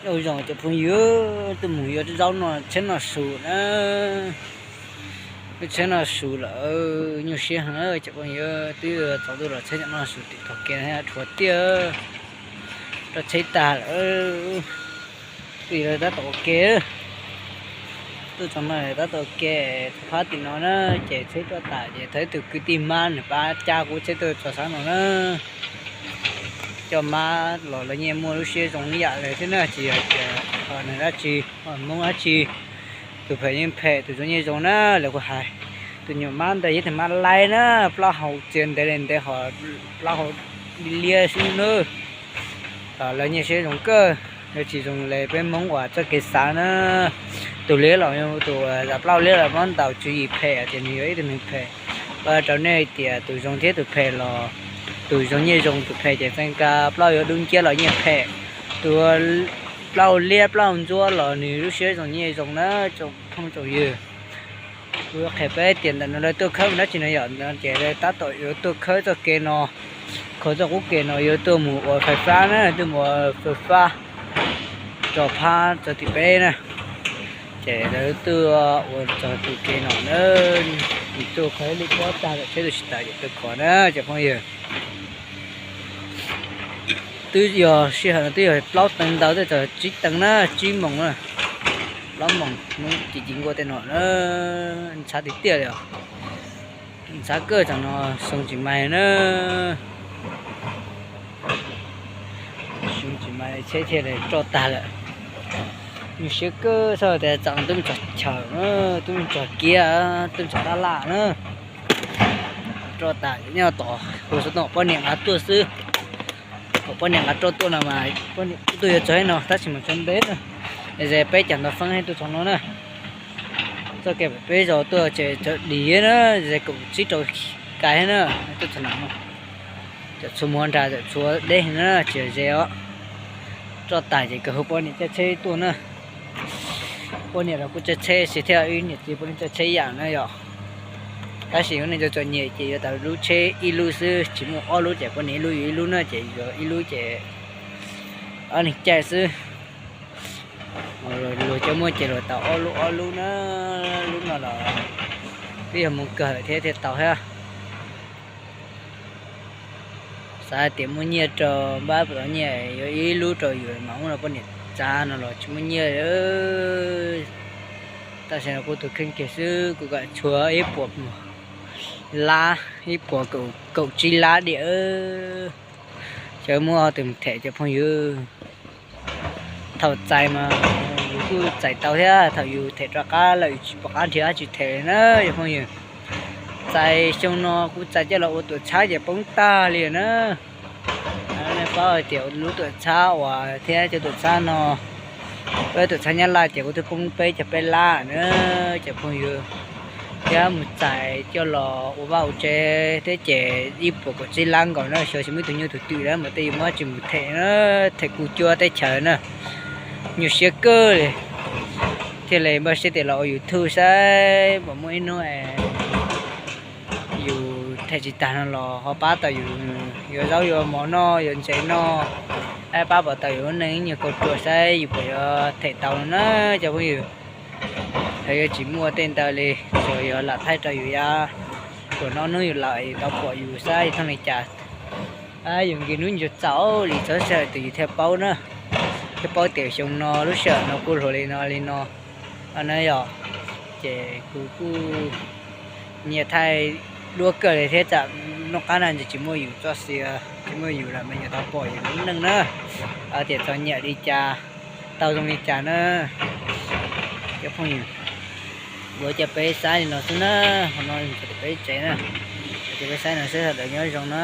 Nyob zoo cov phooj ywg, tuaj mus yuav zaub noj tsheb noj su na. Tsheb noj su lawm, nyuaj siab heev cov phooj ywg, twb tsaus ntuj los tsheb noj su tim thom kev rhuav tiaj, rau tsheb tag lawm. Twb tab tom ua ke, tuaj txog no tab tom ua ke, phab tim no na, ces tsheb tuaj tas ces thaum tus kwv tij Mab nws pab cab kuv tsheb tuaj txog sab no na. Coj Mab los lawv nyias muaj lub siab zoo ib yam li thiab na, tsis yog tias nws dab tsi, Hmoob dab tsi, tus phem yeej phem, tus zoo yeej zoo na, lawv kuj hais. Tus nyuam Mab ntawd yog tus Mab laib na, plaub hau txias ntev li ntev ho plaub hau liab xwb na. Lawv nyias siab zoo kawg, lawv tsis zoo li peb Hmoob uas txoj kev xav na. Tus liab los, tus plaub hau liab los muab ntaus tswv yim phem tias nws yog ib tug neeg phem. Rau nej tias tus zoo thiab tus phem los, tus zoo nyiaj zoo, tus phem ces txee ka plaub hau yuav dub nciab los nyiaj phem. Tus plaub hau liab plaub hau ntsuab los nws lub siab zoo nyiaj zoo na, tsoom phooj tsoom ywg. Kuv qhia peb tias ntawm no lawv tuaj khawb dab tsi no yom, ces lawv tab tom yuav tuaj khawb txoj kev no, kho txoj qub kev no yuav tuaj mus ua fais fab na, tuaj mus ua fais fab rau phab txog tim peb na. Ces lawv tuaj ua txog tus kev no na, tuaj khawb lub pob tag lawm tsheb tuaj tsis tau ces tuaj khov na cov phooj ywg. Twb yog sij hawm no twb yog plaub teev ntau twb txog tsib teev na, tsib moos na, plaub moos Hmoob ci ci nkuaj tej no na, ntshav tiag tiaj li os. Ntshav kawg, tam no xyoo tsis mais na. Xyoo tsis mais tsheb thiaj li roj tag lawm. Nyuaj siab kawg, xyov tias txawm twb mus txog chaw, twb mus txog kiab, twb mus txog tab laj na. Roj tas nyob tom hu xov tooj poj niam nqa tuaj xwb. Kom poj niam nqa roj tuaj no mas poj niam kuj tuaj yuav txog no tab sis mas tsaus ntev na. Ze peb cov ntov feeb tuaj txog no na. Txoj kev peb zos tuaj ces txawm dim na, ze kaum tsib rau kais na, tuaj txog no. Txawm txhua muag nra txawm txhua deb na, tsis ze os. Roj tas ces kawg hu poj niam caij tsheb tuaj na. Poj niam los kuj caij tsheb xwb thiab, ib niam txiv poj niam caij tsheb yam na yom. Tab sis nej txom nyem ces yuav tau lub tsheb ib lub xwb, tsis muaj ob lub ces poj niam ib lub yus ib lub na, ces yuav ib lub ces ob neeg caij xwb. Luag cov muaj ces luag tau ob lub ob lub na, lub no los twb yog mus kawg lawm thiab thiaj tau thiab. Xav hais tias muaj nyiaj rau npab puas tau nyiaj yuav ib lub rau yus mas ub no poj niam txav no los tsis muaj nyiaj. Tam sim no kuv tus kheej kiag xwb kuv kam tshuav ib puas lab, ib puas kaum tsib lab diam. Ces muab tus them cov phooj ywg. Thaum txais mas yus kuj txais tau thiab, thaum yus them rov qab lawm yus tsis pom qab nrhiav dab tsi them na cov phooj ywg. Txais xyoo no kuv txais coj los ua tuam txhab ces poob tag li na. Nej paub hais tias lub tuam txhab uas thiab cov tuam txhab no, peb tuam txhab Nyab Laj ces kuv twb poob peb caug peb lab na cov phooj ywg. Thiab mus txais coj los ua vaj ua tsev thiab ces ib puas kaum tsib lab nkaus na, xyov tsis muaj ib tug nyuj tus twm na mas tej yus muab tsis mus them na, them kuj cuab teb chaws na. Nyuaj siab kawg li. Thiaj li npaj siab tias los ua YouTube saib puas muaj ib hnub yus them tsis tag no los ho pab tau yus yuav zaub yuav mov noj, yuav ntses noj, pab pom tau yus lub neej ib nyuag kauj ruam saib yus puas yuav them tau no na cov phooj ywg. Yog yuav tsis muaj tej ntawd li, tsuas yog lam thaij rau yus yav, tsuas no hnub yus laus yus tau pom yus saib yus thooj li cas. Yus nqis hnub nyoog txaus li txog sij hawm twg yus thiaj paub na, thiaj paub tias xyoo no lub sij hawm no kuj hluas li no li no na yom. Ces kuv kuj nyiam thaij duab kawg li thiab, tsam noj qab na ntsis tsis muaj yus txoj sia, tsis muaj yus lawm mas yus tau pom yus lub neej na, tias txom nyem li cas, tau zoo li cas na. Cov phooj ywg, ua cov peb saib li no xwb na, qhov no peb tsev na, ua cov peb saib no xwb, sawv daws nyob zoo na.